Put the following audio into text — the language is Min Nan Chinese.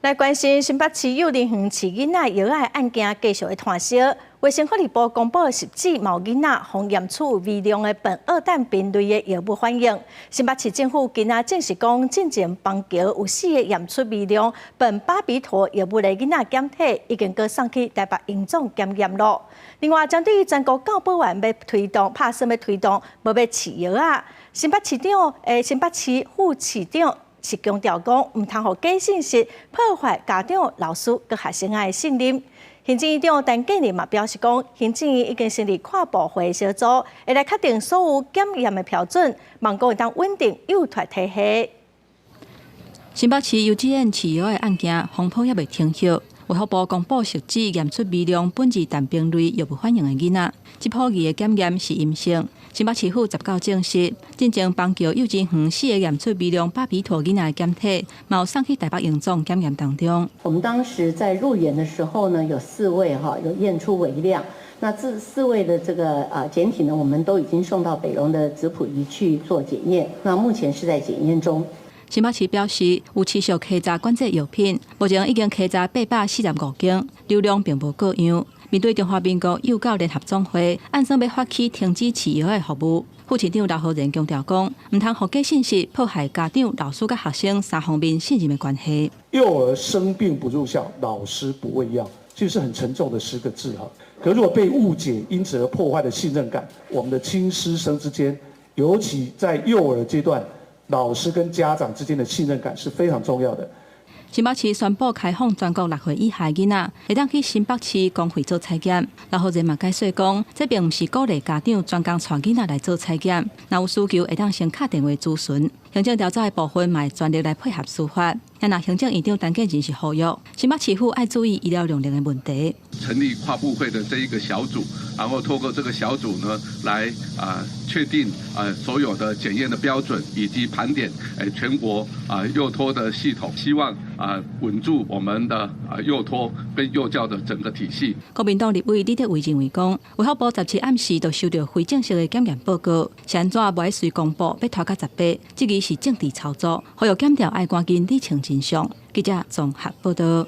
來關心新北市幼兒園飼囡仔藥仔的案件，繼續咧湠燒。衛生福利部公布的濕紙嘛有囡仔予驗出微量的苯二氮平類的藥物反應。新北市政府今仔證實講，進前枋橋有四个驗出微量苯巴比妥藥物的囡仔檢體，已經閣送去台北榮總檢驗囉。另外，針對全國教保員欲推動，拍算欲推動，無欲飼藥仔，新北市長誒，新北市副市長是強調講，毋通予假信息破壞家長、老師佮學生的信任。行政院長陳建仁嘛表示講，行政院已經成立跨部會小組，會來確定所有檢驗的標準，望講會當穩定幼托體系。新北市幼稚園飼藥的案件風波猶未停歇，衛福部公布濕紙驗出微量苯二氮平類藥物反應的囡仔，這波儀的檢驗是陰性。新北市府19證實，進前枋橋幼稚園四個驗出微量巴比妥囡仔的檢體，嘛送去台北榮總檢驗當中。我們當時在入園的時候呢，有四位哈有驗出微量，那這四位的這個啊檢體呢，我們都已經送到北榮的質譜儀去做檢驗，那目前是在檢驗中。新北市表示，有持續稽查管制藥品，目前已經稽查845間，流量並無過樣。面對中華民國幼教聯合總會，按算欲發起停止飼藥的服務。副市長劉浩然強調講，毋通予假信息破壞家長、老師佮學生三方面信任的關係。幼兒生病不入校，老師不餵藥，這是很沉重的10個字哈。可如果被誤解，因此而破壞了信任感，我們的親師生之間，尤其在幼兒階段，老師跟家長之間的信任感是非常重要的。新北市宣布開放全國6歲以下囡仔會當去新北市公費做採檢。劉浩然嘛解釋講，這並毋是鼓勵家長專工帶囡仔來做採檢，若有需求會當先敲電話諮詢。行政調查的部分嘛會全力來配合司法。若行政院長陳建仁是呼籲新北市府愛注意醫療量能的問題。成立跨部會的這一個小組，然後透過這個小組呢，來啊確定啊所有的檢驗的標準，以及盤點全國啊幼托的系統，希望啊穩住我們的啊幼托跟幼教的整個體系。國民黨立委李德維認為講，衛福部17暗時就收到非正式的檢驗報告，是按怎無愛隨公布，欲拖到18，這個是政治操作，呼籲檢調愛趕緊理清真相。記者綜合報道。